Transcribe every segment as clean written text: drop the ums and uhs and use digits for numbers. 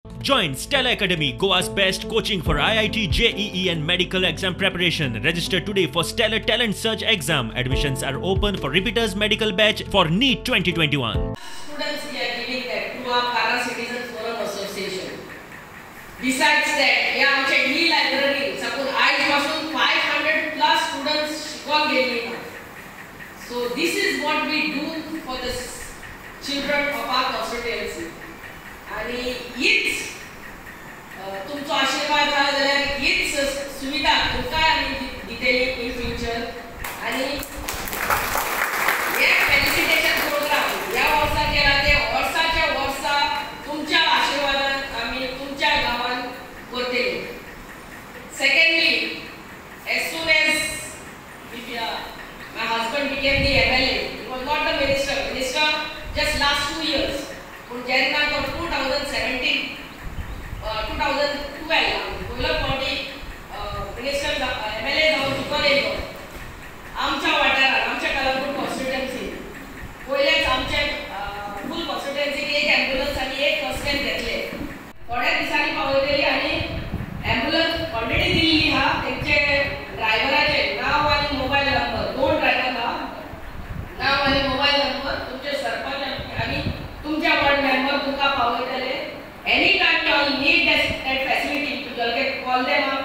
Join Stella Academy, Goa's best coaching for IIT, JEE and medical exam preparation. Register today for Stellar Talent Search exam. Admissions are open for repeaters medical batch for NEET 2021. Students, we are giving that to our Para Citizens Forum Association. Besides that, या आमच्या e library suppose आयज पासून 500 plus students शिकून गेल्ली. So this is what we do for the children of our constituency. आणि हीच तुमचो आशीर्वाद आहा जाल्यार हीच सुविधा तुमकां आमी दितली इन फ्युचर. आनी हे फेलिसिटेशन प्रोग्राम ह्या वर्सा केला ते वर्साच्या वर्सा तुमच्या आशीर्वादान आमी तुमच्या गांवान करतली. Secondly, as soon as my husband became the MLA, he was not the minister, minister just last 2 years. पूण जेन्ना तो 2017 2012 पयलो फावटी मिनिस्टर MLA जावन जिखून येयलो आमच्या वाठारान, आमच्या कलंगूट कॉन्स्टिट्युएन्सी पयलेच आमचे फूल कॉन्स्टिट्युएन्सीक एक एम्बुलन्स आनी एक रस्त्यान घेतले. थोड्या दिसांनी पावयतली आनी एम्बुलन्स ऑलरेडी दिल्ली आहा. तेंचे ड्रायव्हराचे नांव आनी मोबायल नंबर, 2 ड्रायव्हर आहा, नांव आनी मोबायल नंबर तुमचे सरपंच आनी तुमच्या वॉर्ड मेंबर तुमकां पावयतले. Any time you all need that facility, you all can call them up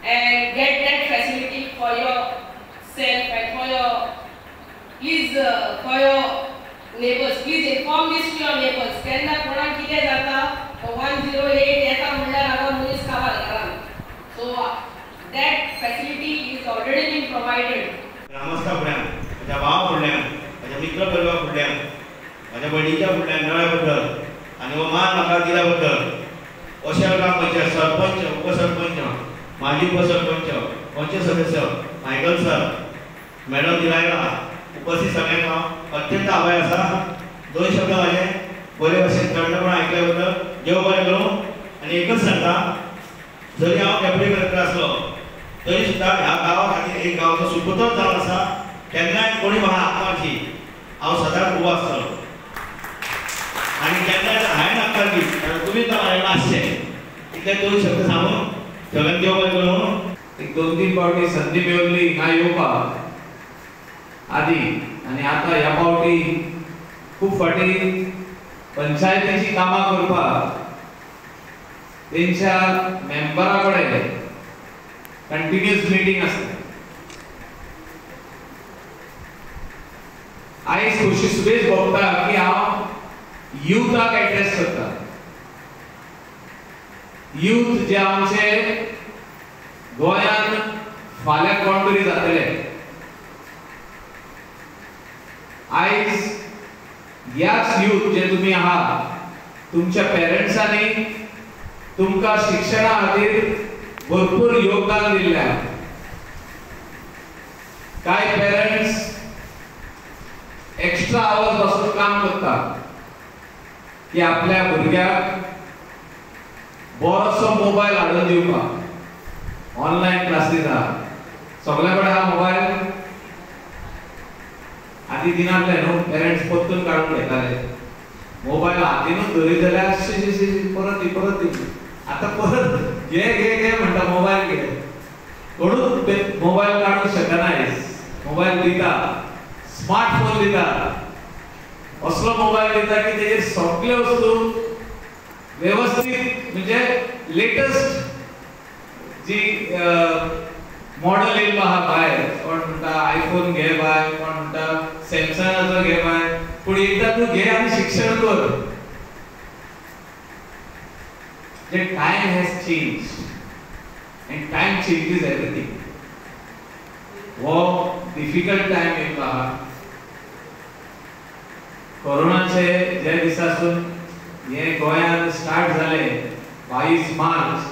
and get that facility for yourself and for your, please for your neighbours. Please inform this to your neighbours. केन्ना कोणाक कितें जाता 108 येता म्हणल्यार हांगा मनीस काबार घरान. So that facility is already been provided. ग्रामस्था फुडल्यान, म्हज्या भावा फुडल्यान, म्हज्या मित्र परिवार फुडल्यान, म्हज्या भयणीच्या फुडल्यान मेळ्ळ्या बद्दल आनी हो मान म्हाका दिल्या बद्दल अशा ग्रामपंचायत सरपंच, उपसरपंच, माजी उपसरपंच, पंच सदस्य मायकल सर, मॅडम दिलायला उपस्थित सगळ्यांक हांव अत्यंत आभार आसा. 2 शब्द म्हाजे बरे भशेन थंडपणान आयकल्या बद्दल देव बरें करूं. आनी एकच सांगता, जरी हांव डेप्युटी कलेक्टर आसलो तरी सुद्दां ह्या गांवा खातीर एक गांवचो सुपुत्र जावन आसा. केन्नाय कोणी म्हाका हाक मारची हांव सदांच उबो आसतलो. आनी केन्नाय जर हांवें हाक मारली जाल्यार तुमी तर म्हाजे कडेन आसचे. इतले 2 शब्द सांगून सगळ्यांक देव बरें करूं. एक 2-3 फावटी संदी मेळ्ळी हांगा येवपाक आदी, आनी आतां ह्या फावटी खूब फावटी पंचायतीची कामां करपाक तेंच्या मेंबरा कडेन कंटिन्युअस मिटींग आसता. आयज खोशी सुबेज भोगता की हांव युथाक एड्रेस करता. यूथ जे आमचे गोंयान फाल्यां कोण तरी जातले, आयज ह्याच यूथ जे तुमी आहात तुमच्या पेरंट्सांनी तुमकां शिक्षणा खातीर भरपूर योगदान दिल्लें आहा. कांय पेरंट्स एक्स्ट्रा आवर्स बसून काम करता की आपल्या भुरग्याक बरोसो मोबायल हाडून दिवपाक. ऑनलायन क्लासीस आहा, सगल्या कडेन आहा मोबायल. आदी दिनासले न्हू, पेरंट्स परतून काडून घेताले मोबायल, हातीनूच धरीत जाल्यार शी शी परत दी परत दी. आतां परत घे घे घे म्हणटा मोबायल घे. कोणूच मोबायल काडूंक शकना. मोबायल दिता, स्मार्टफोन दिता, असलो मोबायल दिता की तेजेर सगळे वस्तू व्यवस्थीत म्हणजे लेटस्ट जी मॉडल येयल्लो आहा भायर. कोण म्हणटा आयफोन घे बाय, कोण म्हणटा सॅमसंगाचो घे बाय, पूण एकदां तूं घे आनी शिक्षण कर. जे time has change and time changes everything. हो डिफिकल्ट टायम येयल्लो आहा. कोरोनाचे जे दिसासून हे गोंयांत स्टार्ट जाले 22 मार्च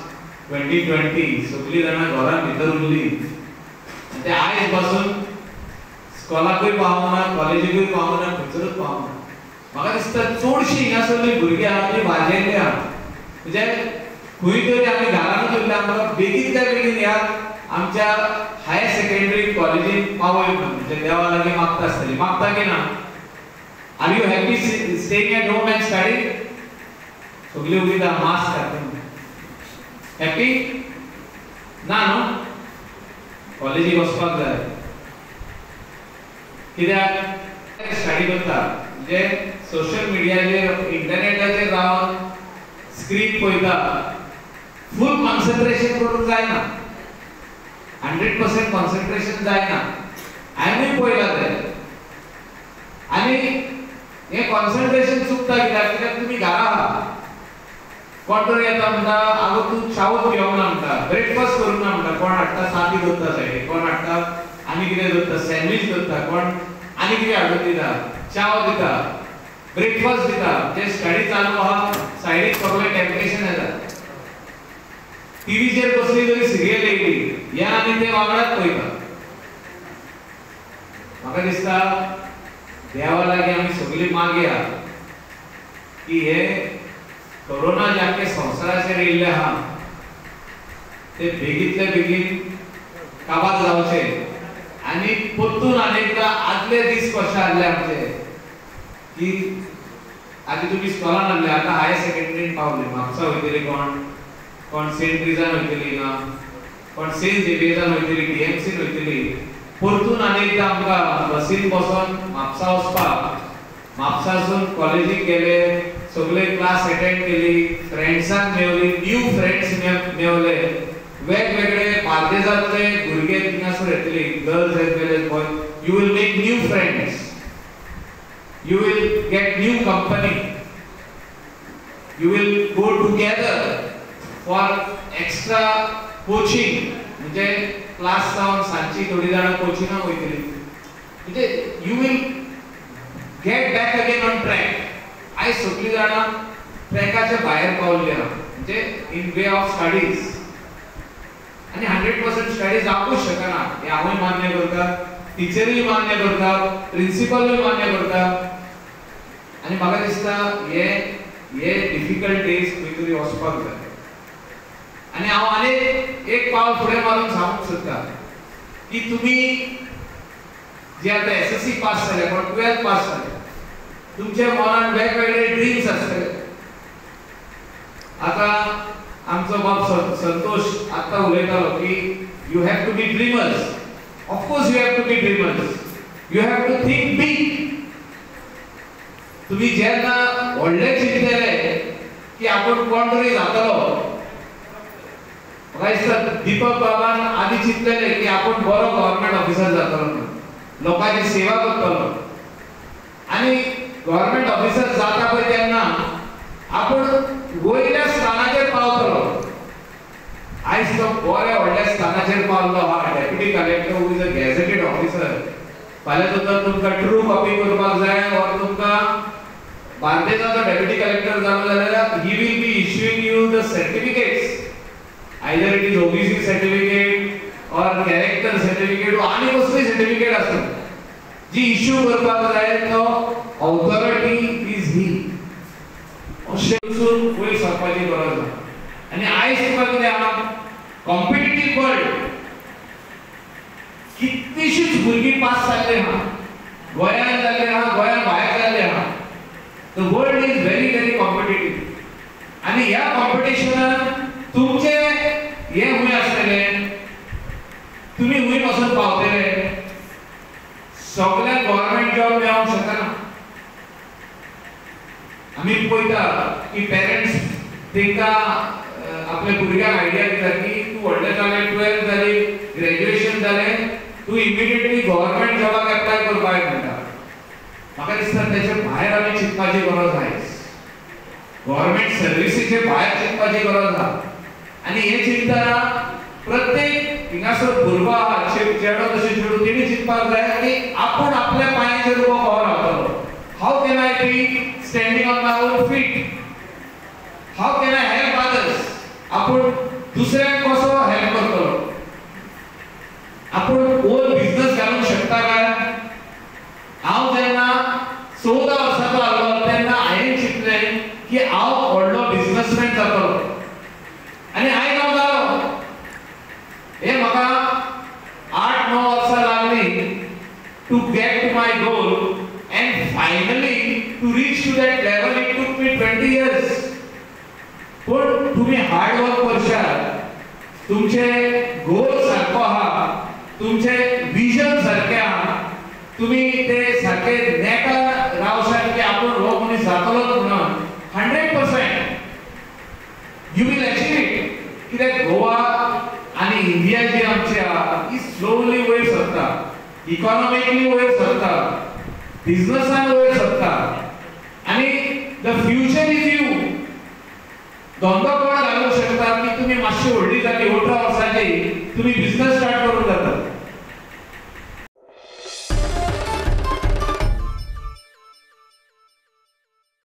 2020, सगळीं जाणां घरान भितर उरली आनी ते आयज पासून स्कॉलाकूय पावना, कॉलेजीकूय पावना, खंयसरूच पावना. म्हाका दिसता चडशीं हिंगासरलीं भुरगीं आहा ती वाजेल्ली आहा. म्हणजे खंय तरी आमी घरानूच उरले, आमकां बेगींतल्या बेगीन ह्या आमच्या हायर सेकंडरी कॉलेजीन पावय म्हणून म्हणजे देवा लागीं मागता आसतली. मागता की ना? Are you happy staying at home and studying? सगळी उलयता मास्क घातून. हॅपी ना न्हू? कॉलेजीक वचपाक जाय. कित्याक स्टडी करता म्हणजे सोशल मिडियाचेर इंटरनेटाचेर रावन स्क्रीन पळयता, फूल कॉन्सन्ट्रेशन करूंक जायना, 100% कॉन्सन्ट्रेशन जायना. हांवेंय पळयलां तें. आनी हें कॉन्सन्ट्रेशन चुकता कित्याक? कित्याक तुमी घरा आहा, कोण तरी येता म्हणटा आगो तूं च्यावत पिवंक ना म्हणटा, ब्रेकफास्ट करूंक ना म्हणटा, कोण हाडटा सादी दवरता सायडीक, कोण हाडटा आनी कितें दवरता, सँडवीच दवरता, कोण आनी कितें हाडून दिता, च्याव दिता, ब्रेकफास्ट दिता. जे स्टडी चालू आहा सायडीक सगळें टेम्पटेशन येता. टीव्हीचेर कसली तरी सिरियल येयली ह्या आनी ते वांगडाच पळयता. म्हाका दिसता देवा लागीं आमी सगळीं मागया की हे कोरोना जे आख्खे संवसाराचेर येयल्ले आहा ते बेगींतले बेगीन काबार जावचे आनी परतून आनी एकदां आदले दीस कशे आहले आमचे की आदी तुमी इस्कॉलान आहले, आतां हायर सेकंडरीन पावले, म्हापसा वयतली कोण, कोण सेंट ट्रिजान वयतली ना, कोण सेंट झेवियरान वयतली, डीएमसीन वयतली. परतून आनी एकदां आमकां बसीन बसोन म्हापसा वचपाक, म्हापसासून कॉलेजीक गेले, सगळे क्लास अटेंड केली, फ्रेंड्सांक मेवली, न्यू फ्रेंड्स मेवले, वेगवेगळे बार्देजांतले भुरगे थिंगासर येतले, girls as well as boys. You will make new friends, you will get new company, you will go together for extra coaching. म्हणजे क्लास जावन सांजची थोडी जाणां कोचिंगाक वयतली. म्हणजे you will get back again on track. आयज सगळीं जाणां ट्रॅकाच्या भायर पावल्ली आहा, म्हणजे इन वे ऑफ स्टडीज. आनी 100% स्टडी जावंकूच शकना हें हांवूय मान्य करता, टिचरूय मान्य करता, प्रिंसिपलूय मान्य करता. आनी म्हाका दिसता हे हे डिफिकल्ट डेज खंय तरी वचपाक जाय. आनी हांव आनी एक पावल फुडें मारून सांगूंक सोदता की तुमी जे आतां एसएससी पास जाले, कोण 12th पास जाले, तुमच्या मनान वेगवेगळे ड्रीम्स आसतले. आतां आमचो बाब संतोष आतां उलयतालो की you have to be dreamers. Of course you have to be dreamers, you have to think big. तुमी जेन्ना व्हडले चिंतले की आपूण कोण तरी जातलो, म्हाका दिसता दीपक बाबान आदी चिंतलेले की आपूण बरो गव्हर्मेंट ऑफिसर जातलो म्हणून, लोकांची सेवा करतलो. आनी गव्हर्मेंट ऑफिसर जाता पळय तेन्ना आपूण वयल्या स्थानाचेर पावतलो. आयज तो बऱ्या व्हडल्या स्थानाचेर पावलो आहा, deputy collector who is a gazetted officer. फाल्यां तर तुमकां ट्रू कॉपी करपाक जाय ऑर तुमकां बार्देजाचो डेप्युटी कलेक्टर जालो जाल्यार he will be issuing you the certificates, either it is OBC certificate or character certificate आनी कसली सर्टिफिकेट आसता जी इश्यू करपाक जाय तो ऑथॉरिटी is ही. अशें वचून वयर सरपाची गरज ना. आनी आयज तुका कितें आहा, कॉम्पिटिटीव वर्ल्ड, कितलीशीच भुरगीं पास जाल्ले आहा, गोंयांत जाल्ले आहा, गोंयान भायर जाल्ले आहा. The world is very very competitive. आनी ह्या कॉम्पिटिशनान तुमचे हे खूंय आसतलें, तुमी खूंय पासून पावतले. सगळ्यांक गव्हर्मेंट जॉब मेळोंक शकना. आमी पळयता की पेरंट्स तांकां आपल्या भुरग्यांक आयडिया दिता की तूं व्हडलें जालें, 12th जाली, ग्रॅज्युएशन जालें, तूं इमिडिएटली गव्हर्मेंट जॉबाक एप्लाय करपाक म्हणटा. म्हाका दिसता तेच्या भायर आमी चिंतपाची गरज आयज, गव्हर्मेंट सर्विसीचे भायर चिंतपाची गरज आहा. आनी हें चिंतना प्रत्येक हिंगासर भुरगो आहा, चेडो तशें चेडूं, तेणी चिंतपाक जाय की आपूण आपल्या पांयाचेर उबो कसो रावतलो. How can I be standing on my own feet, how can I help others, आपूण दुसऱ्यांक कसो हेल्प करतलो, आपूण ओन बिझनस घालूंक शकता काय. हांव जेन्ना 14 वर्सांचो आहलो तेन्ना हांवें चिंतलें की हांव व्हडलो बिझनसमॅन जातलो आनी आयज हांव जालो. हे म्हाका 8-9 वर्सां लागलीं to get to my goal and finally to reach to that level it took me 20 years. तुम्ही हार्ड वर्क करशात, तुमचे गोल सारको आहा, तुमचे विजन सारकें आहा, तुम्ही ते सारके नेटा रावशात की आपूण हो मनीस जातलोच म्हणून, 100% you will achieve it. कित्याक गोवा आनी इंडिया जी आमची आहा ही स्लोली वयर सरता, इकॉनॉमिकली वयर सरता, बिझनसान वयर सरता आनी the future is you. धंदो कोण घालूंक शकता की तुमी मातशी व्हडली जाली 18 वर्सांची, तुमी बिझनस स्टार्ट